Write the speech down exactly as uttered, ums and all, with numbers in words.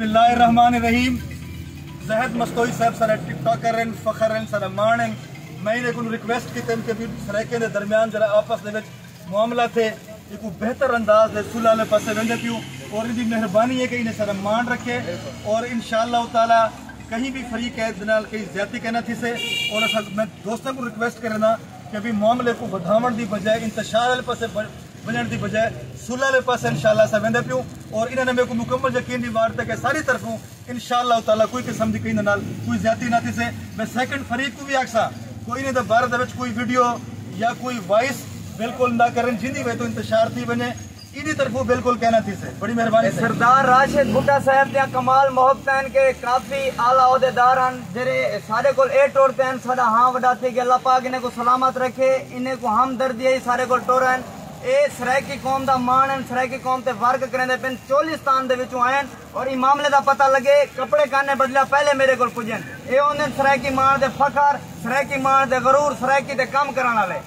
بسم اللہ الرحمن الرحیم۔ زاہد مستوئی صاحب سارا ٹک ٹاکر ہیں، فخر ہیں، سارا مان ہیں۔ میں انہیں کو ریکویسٹ کیتے ہیں کہ بھی سرائیکیں دے درمیان ذرا آپس دے وچ معاملہ تھے، ایک بہتر انداز دے صلح والے پاسے ویندے پیوں، اور ان دی مہربانی ہے کہ انہیں سارا مان رکھے، اور انشاءاللہ تعالی کہیں بھی فریق ہے دے نال کہیں زیادتی کہنا تھی سے۔ اور اساں، میں دوستاں کو ریکویسٹ کرنا کہ بھی معاملے کو ودھاون دی بجائے انتشار والے پاسے ونڄݨ دی بجائے صلح والے پاسے انشاءاللہ اساں ویندے پیوں، اور انہاں نے میرے کو مکمل یقین دیواڑتا کہ ساری طرفوں انشاءاللہ تعالی کوئی قسم دی کہیں دے نال کوئی زیادتی نہ تھیسے۔ میں سیکنڈ فریق کو بھی آکھساں، کوئی انہیں دے بارے دے وچ کوئی ویڈیو یا کوئی وائس بالکل نہ کرن، جن دی وجہ تو انتشار تھی ونڄے، ایندی طرفوں بالکل کہنا تھیسے۔ بڑی مہربانی سئیں۔ سردار راشد بھٹہ صاحب دیاں کمال محبتاں ہن کہ کافی اعلیٰ عہدیدار ہن، جڑے ساݙے کول اے ٹر تے ہن، ساݙا ہاں وݙا تھی کہ اللہ پاک انہیں کو سلامت رکھے، انہیں کو ہمدردی ہے، ساݙے کول ٹر ہن۔ اے سرائیکی قوم دا ماݨ ہن، سرائیکی قوم تے ورک کریندے پن، چولستان دے وچوں آئے ہن اور ایں معاملے دا پتہ لڳے، کپڑے کانے بدلیا پہلے میرے کول پڄن۔ اے ہوندن سرائیکی ماݨ دے فخر، سرائیکی ماݨ دے غرور، سرائیکی دے کم کرݨ والے۔